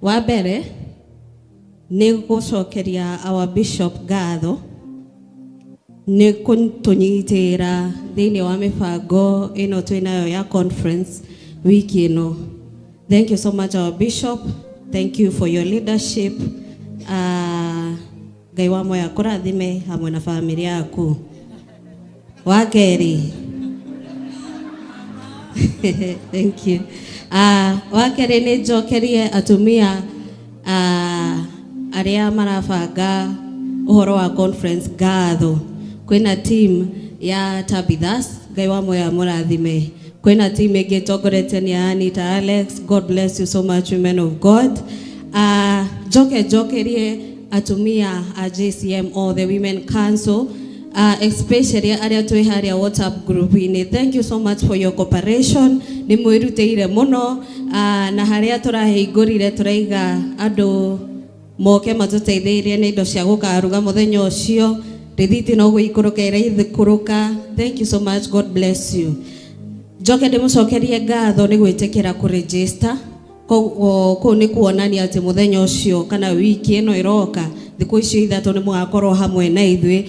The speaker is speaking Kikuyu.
Wa mbere nĩ gũcokeria our bishop ngatho nĩ kũtũnyitĩra thĩinĩ wa mĩbango ĩno twĩnayo ya conference wiki ĩno. Thank you so much, our bishop. Thank you for your leadership. Ngai wa moya kũrathime hamwe na famĩlĩ yaku. Wa kerĩ, thank you. Wa kerĩ nĩ njokerie atumia arĩa marabanga ũhoro wa conference ngatho. Kwĩna team ya Tabithas, Ngai wa moya mũrathime. Kwĩna team ĩngĩ ĩtongoretio nĩ Anita Alex. God bless you so much, women of God. Njoke njokerie atumia a JCM or the Women Council, especially arĩa twĩ harĩa WhatsApp group-inĩ. Thank you so much for your cooperation. Nĩ mwĩrutĩire mũno, na harĩa tũrahingũrire tũraiga andũ moke matũteithĩrĩrie nĩ indo cia gũkaruga mũthenya ũcio. Rĩthiti no gũikũrũka ĩraikũrũka. Thank you so much. God bless you. Njoke ndĩmũcokerie ngatho nĩ gwĩtĩkĩra kũregister. Koguo kũu nĩ kuonania atĩ mũthenya ũcio kana wiki ĩno ĩroka, thikũ icio 3 nĩ mũgakorwo hamwe na ithuĩ.